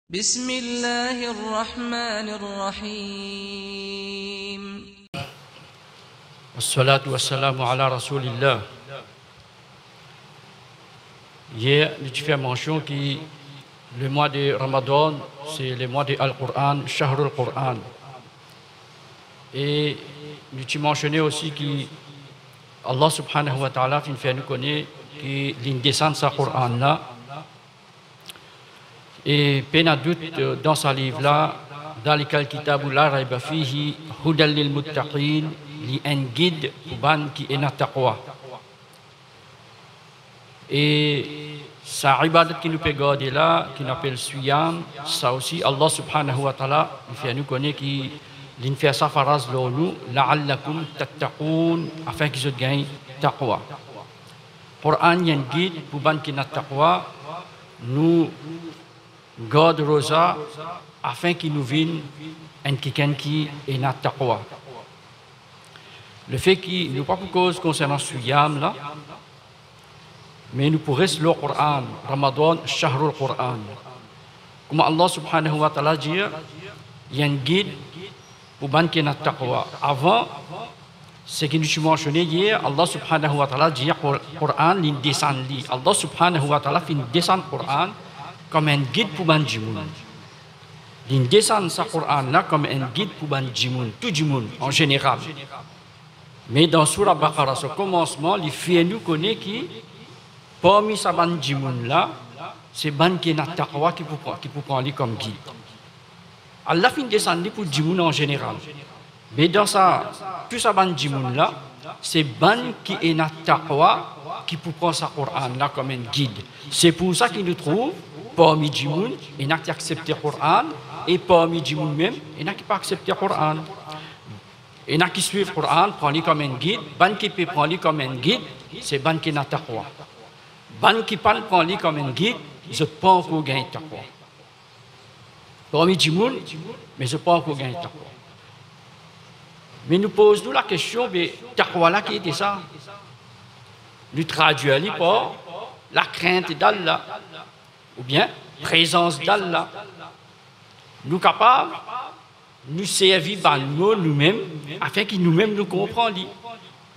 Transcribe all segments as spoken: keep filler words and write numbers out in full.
بسم الله الرحمن الرحيم. Wassalatu wassalamu ala Rasoulillah. Yer, nou ti fer mansion ki lemwa de Ramadan, se lemwa de Al-Qur'an, Shahrul Qur'an. E nou ti mansione osi ki Allah Subhanahu wa Ta'ala finn fer nou kone ki linn desann sa Qur'an la. E pena dout, eh, dan sa liv la, Dhalikal kitabu la rayba fihi, hudan lil muttaqin, li enn gid pou bann ki ena taqwa. E sa ibadat ki nou pe garde la, ki nou apel siyam, sa osi Allah Subhanahu wa Ta'ala, li fer nou kone ki linn fer sa faraz lor nou, la'allakum tattaqoun, afin ki zot gagn taqwa. Qur'an enn gid pou bann ki ena taqwa, nou gard roza, afin ki nou vinn enn kikenn ki ena taqwa. Lefe ki nou pa pou koz konsernan siyam la, me nou pou res lor Qur'an, Ramadan shahrul Qur'an. Kouma Allah Subhanahu wa Ta'ala dir, li enn gid pou bann ki ena taqwa. Avan, seki nou ti mansione yer, Allah Subhanahu wa Ta'ala dir Qur-, Qur'an, linn desann li. Allah Subhanahu wa Ta'ala finn desann Qur'an kom enn gid pou bann dimoun. Linn desann sa Qur'an la kom enn gid pou bann dimoun, tou dimoun, an zeneral. Me dan Soura Baqara, so komansman, li fer nou kone ki parmi sa bann dimoun la, se bann ki ena taqwa ki pou pran, ki pou pran li kom gid. Allah finn desann li pou dimoun an zeneral. Me dan sa, tou sa bann dimoun la, se bann ki ena taqwa ki pou pran sa Qur'an la kom enn gid. Se pou sa ki nou trouv, parmi dimoun, ena ki aksepte Qur'an, e parmi dimoun mem, ena ki pa aksepte Qur'an. Ena ki swiv Qur'an, pran li kom enn gid, bann ki pe pran li kom enn gid, se bann ki ena taqwa. Bann ki pa pran li kom enn gid, zot pa ankor gagn taqwa. Parmi dimoun, me zot pa ankor gagn taqwa. Me nou poz nou lakestion, be taqwa la ki ete sa? Nou tradwir li par lakrint d'Allah, oubien prezans d'Allah. Nou kapav nou servi bann mo noumem, afin ki noumem nou konpran li.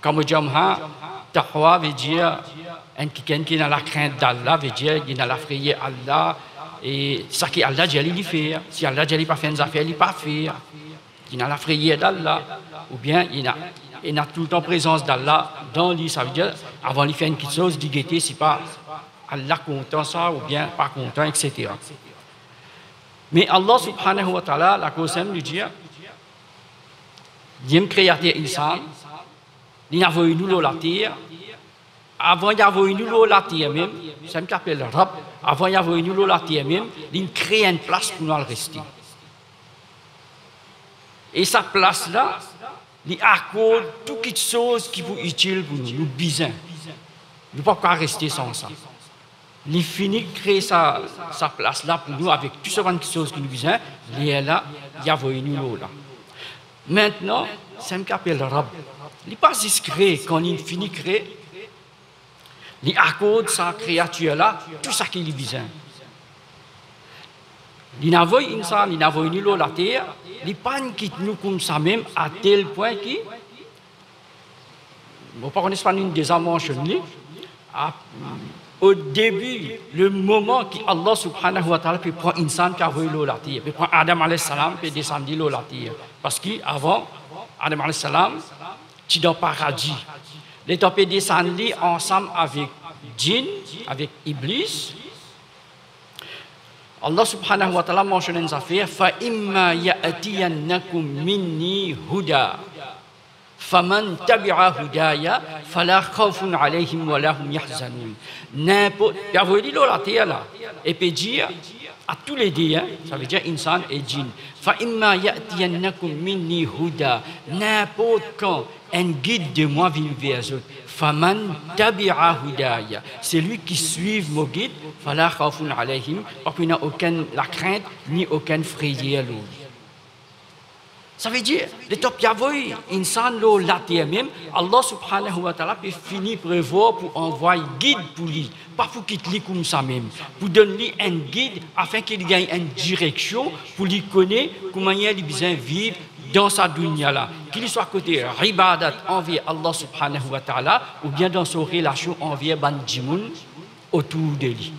Kan mo dir, ha, taqwa vedir enn kikenn ki ena lakrint d'Allah, vedir li ena lafreyer Allah, e seki Allah dir li, li fer. Si Allah dir li pa fer enn zafer, li pa fer. Li ena lafreyer d'Allah, oubien li ena, li ena toultan prezans d'Allah dan li, savedir, avan li fer enn kiksoz, li gete si pa Allah kontan sa, oubien pa kontan, et cetera. Me Allah Subhanahu wa Ta'ala, lakoz samem nou dir, li mem kreater insan, li avoy nou lor later, avan li avoy nou lor later mem, samem ki apel Rabb, avan li avoy nou lor later mem, li kre enn plas pou nou al reste. E sa plas la, li akord tou kiksoz ki pou itil pou nou, nou bizin. Nou pa pou kav reste san sa. Li fini kre sa, sa plas la pou nou avek tou sa bann kiksoz ki nou bizin, lerla li avoy nou lor la. Aster, samem ki apel Rabb, li pa zis kre, kan li fini kre, li akord sa kreatir la tou seki li bizin. Li avoy insan, li avoy nou lor later, li pa kit nou koumsamem, a tel pwin ki, mo pa kone si nou inn deza mansionn li, a, o debi, le moman ki Allah Subhanahu wa Ta'ala pe pran insan, pe avoy lor later, pe pran Adam alayhis salam, pe desann li lor later. Paski avan, Adam alayhis salam ti dan paradi. Letan pe desann li ansam avek djinn, avek Iblis, Allah Subhanahu wa Ta'ala mansionn enn zafer, "Fa imma ya'tiyannakum minni huda, faman tabi'a hudaya, fala khawfun alayhim wa la hum yahzanun." Ninport, li avoy li lor later la, e pe dir, a toulede, hein, savedir insan e djinn. "Fa imma ya'tiyannakum minni huda", ninport kan enn gid de mwa vinn ver zot. "Faman tabi'a hudaya", selwi ki swiv mo gid, "fala khawfun alayhim", pa pou ena okenn lakrint, ni okenn freyer lor li. Savedir, letan pe avoy insan lor later mem, Allah Subhanahu wa Ta'ala pe fini prevwar pou anvway gid pou li, pa pou kit li koumsa mem, pou donn li enn gid, afin ki li gagn enn direksion, pou li kone kouma li bizin viv dan sa dunya la, ki li swa kote ibadat anver Allah Subhanahu wa Ta'ala, oubien dan so relasion anver bann dimoun otour de li.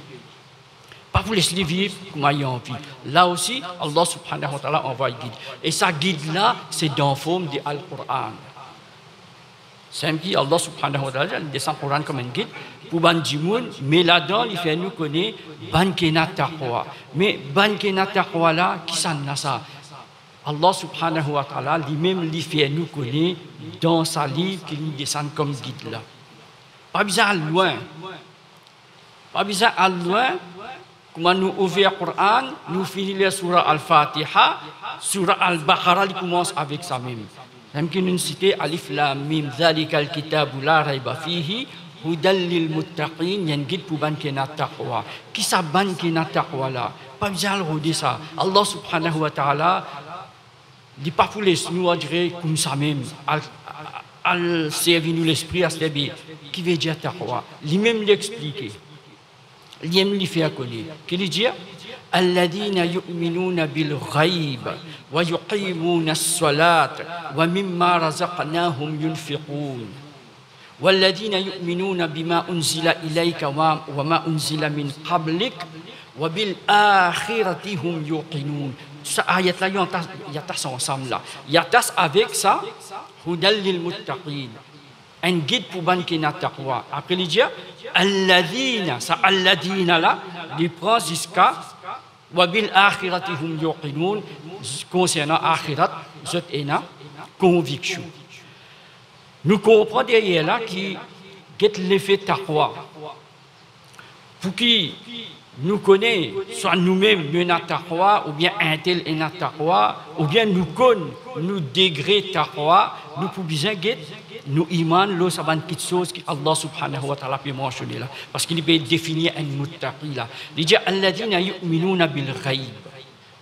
Pa pou les li viv kouma li anvi. La osi, Allah Subhanahu wa Ta'ala anvway gid. E sa gid la, se dan form de Al-Quran. Samem ki Allah Subhanahu wa Ta'ala, li desann Quran kouma enn gid pou bann dimoun, me ladan li fer nou kone bann ki ena taqwa. Me bann ki ena taqwa la, kisannla sa? Allah Subhanahu wa Ta'ala, limem li fer nou kone dan sa liv ki li desann kom gid la. Pa bizin al lwin. Pa bizin al lwin, kouma nou ouver Quran, nou fini lir soura Al-Fatiha, soura Al-Baqarah li koumans avek sa mem. Samem ki nou site, Alif Lam Mim, zalikal kitabu la rayba fihi, hudan lil muttaqin, li enn gid pou bann ki ena taqwa. Ki sa bann ki ena taqwa la? Pa bizin al rode sa. Allah Subhanahu wa Ta'ala, li pa pou les nou, on dirait, koumsa mem, al, al servi nou lespri, aster be, ki vedir taqwa? Limem li explike. Limem li fer kone. Ki li dir? Alladhina yu'minuna bil ghayb wa yuqimunas salat wa mimma razaqnahum yunfiqun. Walladhina yu'minuna bima unzila ilayka wa, wa ma unzila min qablik wa bil akhirati hum yuqinun. Sa ayat la, li atas, li atas ansam la. Li atas avek sa, hudan lil muttaqin. Enn gid pou bann ki ena taqwa. Apre li dir, alladhina, sa alladhina la, li pran ziska wa bil akhirati hum yuqinun, konsernan axirat, zot ena konviksion. Nou konpran deryer la ki get lefe taqwa. Pou ki nou kone, swa noumem nou ena taqwa, oubien entel ena taqwa, oubien nou konn nou degre taqwa, nou pou bizin get nou iman lor sa bann kitsoz ki Allah Subhanahu wa Ta'ala pe mansione la, parski li pe definir enn muttaqi la. Li dir, alladhina yu'minuna bil ghayb.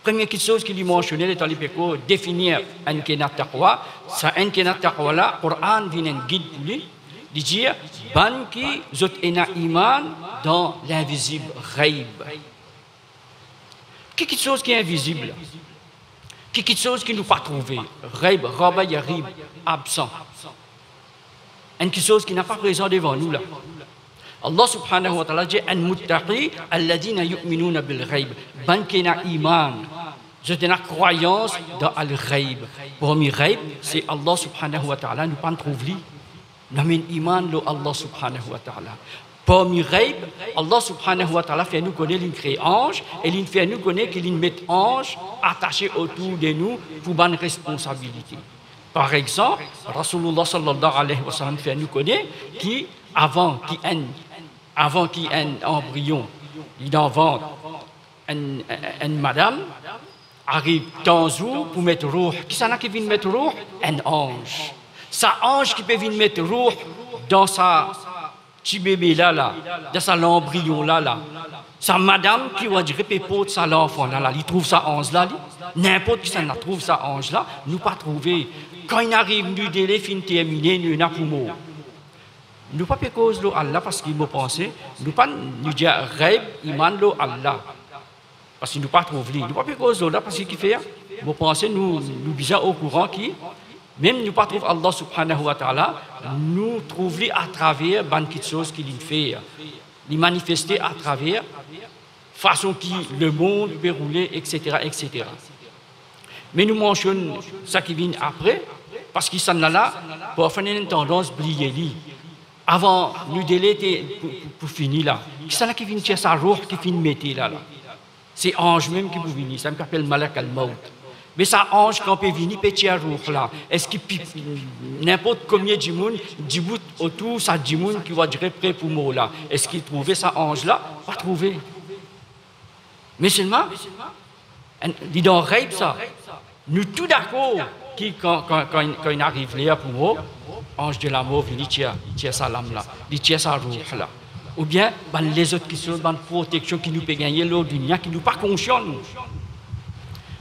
Premie kitsoz ki li mansione letan li pe koz definir enn ki ena taqwa, sa enn ki ena taqwa la, Quran vinn enn gid pou li, li dir, bann ki zot ena iman dan linvizib, ghayb. Ki kitsoz ki invizib la? Ki kitsoz ki nou pa trouve? Ghayb, ghaba yaghib, absan. Enn kitsoz ki napa prezan devan nou la. Allah Subhanahu wa Ta'ala dir, enn muttaqi, alladhina yu'minuna bil ghayb. Bann ki ena iman, zot ena krwayans dan al ghayb. Parmi ghayb, se Allah Subhanahu wa Ta'ala, nou pa'nn trouv li. Nou amenn iman lor Allah Subhanahu wa Ta'ala. Parmi ghayb, Allah Subhanahu wa Ta'ala fer nou kone linn kre anz, e linn fer nou kone ki linn met anz atase otour de nou pou bann responsabilite. Par exanp, Rasoulullah sallallahu alayhi wa sallam fer nou kone ki avan ki enn, avan ki enn anbriyon li dan vant enn, enn madam, ariv tan zour pou met rouh. Kisannla ki vinn met rouh? Enn anz. Sa anz ki pe vinn met rouh dan sa ti bebe la la, dan sa lanbriyon la la, sa madam ki, on dirait, pe port sa lanfan la la, li trouv sa anz la, li? Ninport kisannla trouv sa anz la? Nou pa trouve. Kan inn ariv, nou dele finn termine, nou ena pou mor. Nou pa pe koz lor Allah, parski mo panse, nou pa, nou dir ghayb, iman lor Allah. Parski nou pa trouv li. Nou pa pe koz lor la, parski kifer? Mo panse nou, nou bizin okouran ki, mem nou pa trouv Allah Subhanahu wa Ta'ala, nou trouv li atraver bann kitsoz ki linn fer. Li manifeste atraver fason ki lemond pe roule, et cetera, et cetera. Me nou mansionn sa ki vinn apre, parski sannla la, parfwa nou ena enn tandans bliye li. Avan nou dele te pou, pou, pou fini la, kisannla ki vinn tir sa rouh ki finn mete la la? Se anz mem ki pou vini, samem ki apel Malakal Mawt. Me sa anz kan pe vini, pe tir rouh la, eski pi, ninport komie dimoun dibout otour sa dimoun ki, on dirait, pre pou mor la, eski trouve sa anz la? Pa trouve. Me selman, enn, li dan ghayb sa. Nou tou dakor ki kan, kan, kan, kan inn ariv ler pou mor, anz de lamor vini tir, tir sa lam la, li tir sa rouh la. Oubien bann lezot kitsoz, bann proteksion ki nou pe gagne lor dunya ki nou pa konsian nou.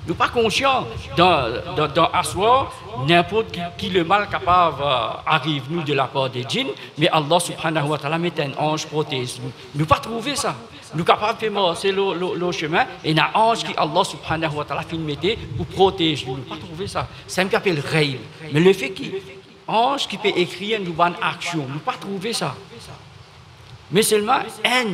Nou pa konsian, dan, dan, dan aswar, ninport ki, ki lemal kapav, eh, ariv nou de lapar de djinn, me Allah subhanahu wa ta'ala met enn anz protez nou. Nou pa trouve sa. Nou kapav pe marse lor, lor, lor sime, ena anz ki Allah subhanahu wa ta'ala finn mete pou protez nou. Nou pa trouve sa. Samem ki apel ghaib. Me lefe ki anz ki pe ekrir nou bann aksion, nou pa trouve sa. Me selman enn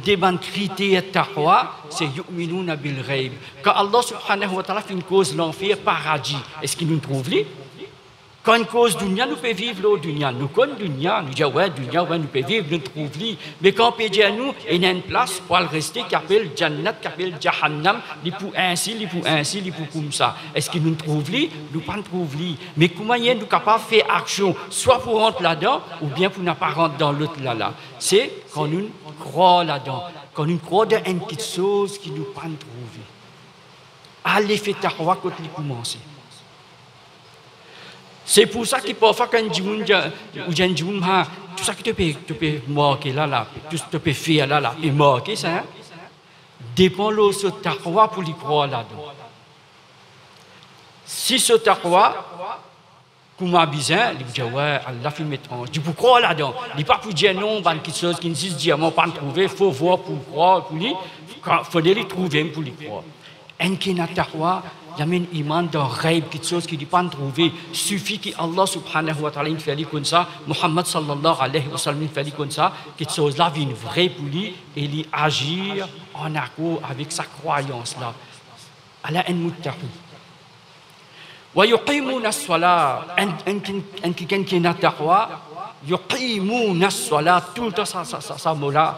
de bann kriter taqwa, se yu'minuna bil ghaib. Kan Allah subhanahu wa ta'ala finn koz lanfer, paradi, eski nou trouv li? Kan inn koz dunia, nou pe viv lor dunia, nou konn dunia, nou dir, "Wi, dunia, wi, nou pe viv, nou trouv li." Me kan pe dir nou, ena enn plas pou al reste ki apel jannat, ki apel jahannam, li pou ensi, li pou ensi, li pou koumsa. Eski nou trouv li? Nou pa trouv li. Me kouma nou kapav fer aksion, swa pou rant ladan, oubien pou napa rant dan lot lala? Se kan nou krwar ladan, kan nou krwar dan enn kiksoz ki nou pa trouve. Ala lefe taqwa kot li koumanse. Se pou sa ki parfwa kan enn dimoun dir, ou dir enn dimoun, "Ha, tou sa ki to pe, to pe marke la, la, tou sa ki to pe fer la, la, pe marke sa, hein?" Depan lor so taqwa pou li krwar ladan. Si so taqwa kouma bizin, li pou dir, "Wi, Allah finn met anz." Li pou krwar ladan. Li pa pou dir, "Non, bann kiksoz ki zis dir mwa pa trouve, fo vwar pou krwar pou li, ka-, fode li trouve pou li krwar." Enn ki ena taqwa, li amenn iman dan ghaib, kiksoz ki li pa trouve. Sifi ki Allah subhanahu wa ta'ala inn fer li konn sa, Muhammad sallallahu alayhi wa sallam inn fer li konn sa, kiksoz la vinn vre pou li, e li azir an akor avek sa krwayans la. Ala enn muttaqi. Wa yuqimuna as-salat. Enn, enn ki, enn kikenn ki ena taqwa, yuqimuna as-salat. Toultan sa, sa, sa, sa mo la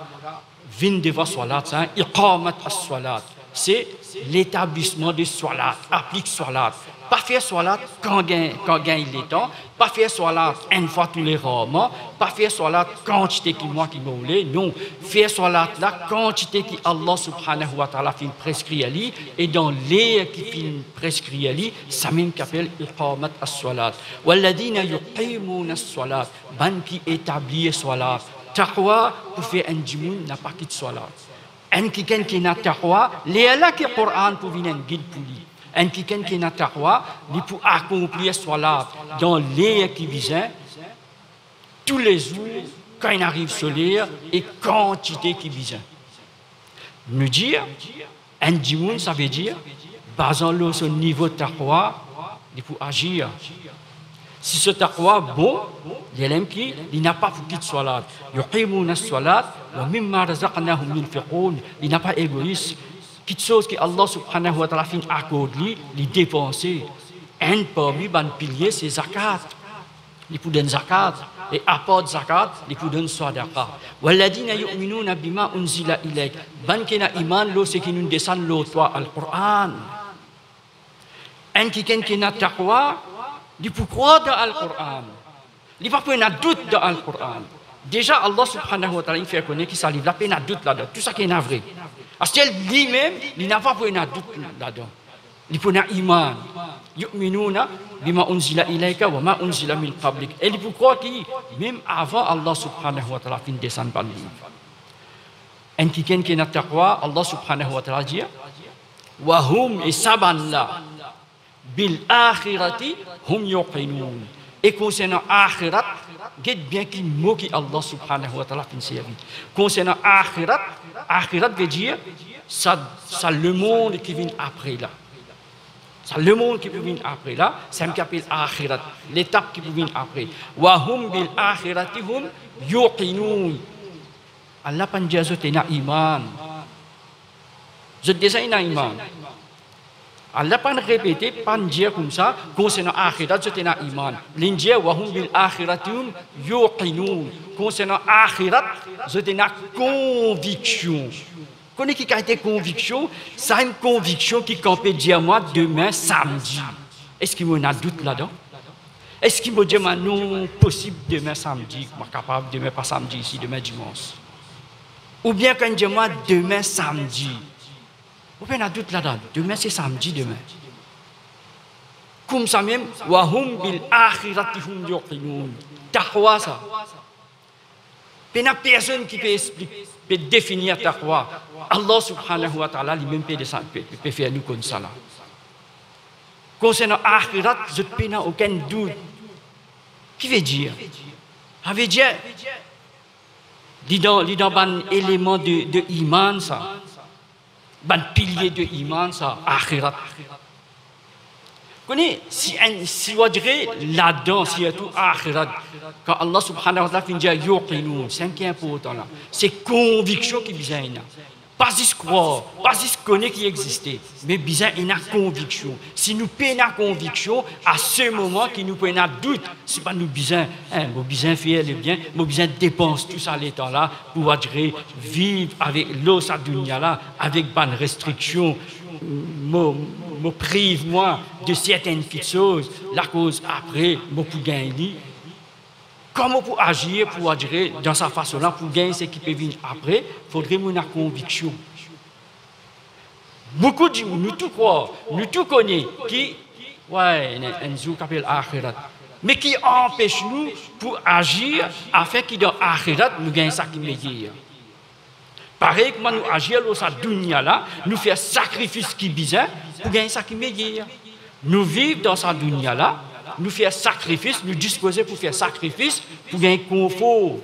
vinn devan salat, sa, iqamat as-salat. Se letablisman de salat, aplik salat. Pa fer salat kan gagn, kan gagn letan, pa fer salat enn fwa toule rarman, pa fer salat kantite ki mwa ki mo le, non. Fer salat la kantite ki Allah subhanahu wa ta'ala finn preskrir li, e dan ler ki finn preskrir li, samem ki apel iqamat as-salat. Walladhina yuqimuna as-salat, bann ki etablir salat. Taqwa pou fer enn dimoun napa kit salat. Enn kikenn ki ena taqwa, lerla ki Quran pou vinn enn gid pou li. Enn kikenn ki ena taqwa, li pou akonplir salat dan ler ki bizin, toulezour, kan inn ariv so ler e kantite ki bizin. Nou dir, enn dimoun, savedir, bazan lor so nivo taqwa, li pou azir. Si so taqwa bon, li ena ki, li napa pou kit salat. Yuqimuna as-salat wa mimma razaqnahum yunfiqun. Li napa egois. Kiksoz ki Allah subhanahu wa ta'ala finn akord li, li depanse. Enn parmi bann pilie se zakat. Li pou donn zakat, e apar zakat, li pou donn sadaqa. Walladhina yu'minuna bima unzila ilayk. Bann ki ena iman lor seki nou desann lor twa, Al-Quran. Enn kikenn ki ena taqwa, li pou krwar dan Al-Quran. Li pa pou ena dout dan Al-Quran. Deza, Allah subhanahu wa ta'ala inn fer kone ki sa liv la pena dout ladan, tou sa ki ena vre. Aster limem, li napa pou ena dout ladan. Li pou ena iman. Yu'minuna bima unzila ilayka wa ma unzila min qablik. E li pou krwar ki, mem avan Allah subhanahu wa ta'ala finn desann bann liv. Enn kikenn ki ena taqwa, Allah subhanahu wa ta'ala dir, wa hum, e sa bann la, bil akhirati hum yuqinun. E konsernan axirat, get bien ki mo ki Allah subhanahu wa ta'ala finn servi. Konsernan axirat, axirat ve dir sa, sa lemond ki vinn apre la. Sa lemond ki pou vinn apre la, sa ki apel axirat, letap ki pou vinn apre. Wa hum bil akhirati hum yuqinun. Allah pa'nn dir zot ena iman. Zot deza ena iman. Allah pa'nn repete, pa'nn dir koumsa, konsernan axirat zot ena iman. Li'nn dir, wa hum bil akhirati hum yuqinun. Konsernan axirat, zot ena konviksion. Kone ki kalite konviksion? Sa enn konviksion ki kan pe dir mwa demin samdi. Eski mo ena dout ladan? Eski mo dir mwa non, posib demin samdi, mo kapav demin pa samdi isi, demin dimans? Oubien kan dir mwa demin samdi, mo pena dout ladan, demin se samdi demin. Koumsamem, wa hum bil akhirati hum yuqinun. Taqwa sa. Pena personn ki pe explik, pe definir taqwa. Allah subhanahu wa ta'ala limem pe desann, pe, pe, pe fer nou konn sa la. Konsernan axirat, zot pena okenn dout. Ki vedir? Sa vedir, li dan, li dan bann eleman de, de iman sa. Bann pilie de iman sa, axirat. Kone, si enn, si ou adire ladan, sirtou axirat, kan Allah Subhanahu wa Ta'ala finn dir yuqinun, sa ki inportan la, se konviksion ki bizin ena. Pa zis krwar, pa zis kone ki existe, me bizin ena konviksion. Si nou pena konviksion, a se moman ki nou pou ena dout, sipa nou bizin, en, mo bizin fer lebien, mo bizin depans tou sa letan la pou adire viv avek lor sa dunya la, avek bann restriksion, mo, mo priv mwa de sertenn kiksoz, lakoz apre mo pou gagn li. Kouma pou azir pou adire dan sa fason la, pou gagn seki pe vinn apre, fodre nou ena konviksion. Boukou dimoun, nou tou krwar, nou tou kone ki, wi, ena enn zour ki apel axirat. Me ki anpes nou pou azir afin ki dan axirat nou gagn sa ki meyer? Parey kouma nou azir lor sa dunya la, nou fer sakrifis ki bizin pou gagn sa ki meyer. Nou viv dan sa dunya la, nou fer sakrifis, nou dispoze pou fer sakrifis pou gagn konfor,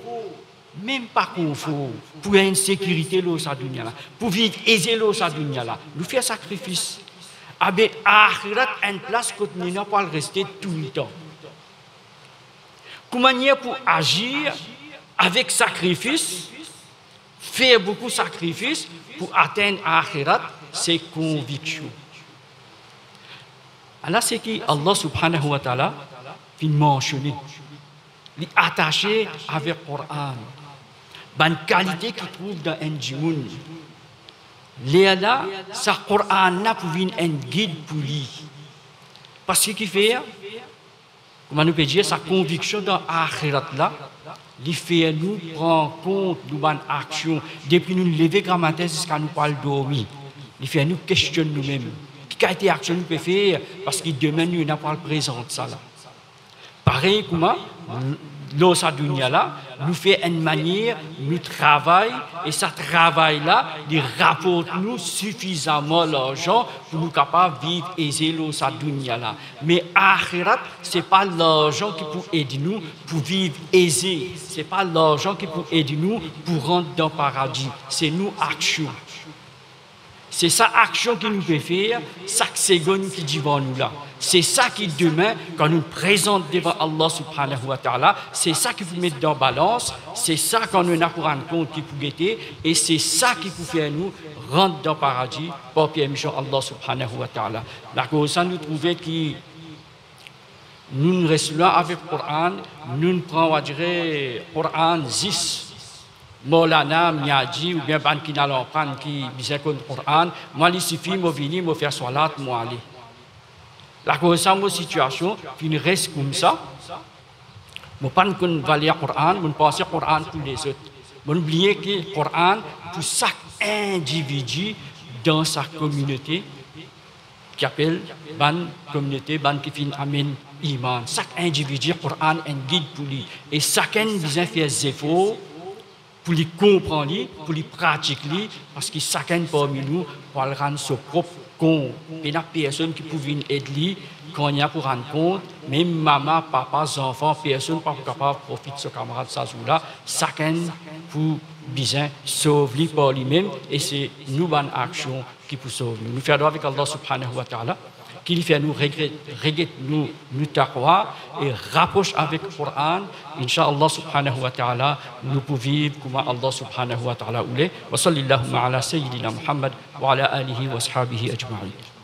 mem pa konfor, pou gagn enn sekirite lor sa dunya la, pou viv eze lor sa dunya la, nou fer sakrifis. Abe, axirat enn plas kot nou ena pou al reste toultan. Kouma nou pou azir avek sakrifis, fer boukou sakrifis pou atenn axirat, se konviksion. Ala seki Allah Subhanahu wa Ta'ala finn mansione. Li atase avek Koran. Bann kalite ki trouv dan enn dimoun. Lerla, sa Koran la pou vinn enn gid pou li. Parski kifer? Kouma nou pe dir, sa konviksion dan axirat la, li fer nou pran kont nou bann aksion, depi nou leve gramatin ziska nou pou al dormi. Li fer nou kestionn noumem. Ki kalite aksion nou pe fer, parski dime nou ena pou al prezant sa la. Parey kouma, lor sa dunya la, nou fer enn manier, nou travay, e sa travay la, li raport nou sifizaman larzan pou nou kapav viv eze lor sa dunya la. Me axirat, se pa larzan ki pou ed nou pou viv eze. Se pa larzan ki pou ed nou pou rant dan paradi. Se nou aksion. Se sa aksion ki nou pe fer sak segonn ki divan nou la. Se sa ki dime, kan nou prezant devan Allah Subhanahu wa Ta'ala, se sa ki pou met dan balans, se sa kan nou ena pou rann kont ki pou gete, e se sa ki pou fer nou rant dan paradi par permision Allah Subhanahu wa Ta'ala. Lakoz sa nou trouve ki nou res lwin avek Koran, nou pran, on va dire, Koran zis Maulana, Miadi oubien bann ki ena lanprann ki bizin konn Koran, mwa li sifi, mo vini, mo fer swalat, mo ale. Lakoz sa mo sitiasion finn res koumsa, mo pann konn valer Koran, mo'nn panse Koran pou lezot. Mo'nn bliye ki Koran pou sak individi dan sa kominote, ki apel bann kominote, bann ki finn amenn iman. Sak individi, Koran enn gid pou li. E sakenn bizin fer zefor pou li konpran li, pou li pratik li, parski sakenn parmi nou pou al rann so prop kont. Pena personn ki pou vinn ed li, kan li pou rann kont, mem mama, papa, zanfan, personn pa pou kapav profit so kamarad sa zour la, sakenn pou bizin sov li par limem, e se nou bann aksion ki pou sov nou. Nou fer dwa avek Allah Subhanahu wa Ta'ala, ki li fer nou regret, reget nou, nou taqwa, e rapros avek Koran. Insha Allah Subhanahu wa Ta'ala, nou pou viv kouma Allah Subhanahu wa Ta'ala oule. Wa sallallahu ala Sayyidina Muhammad wa ala alihi wa sahbihi ajma'in.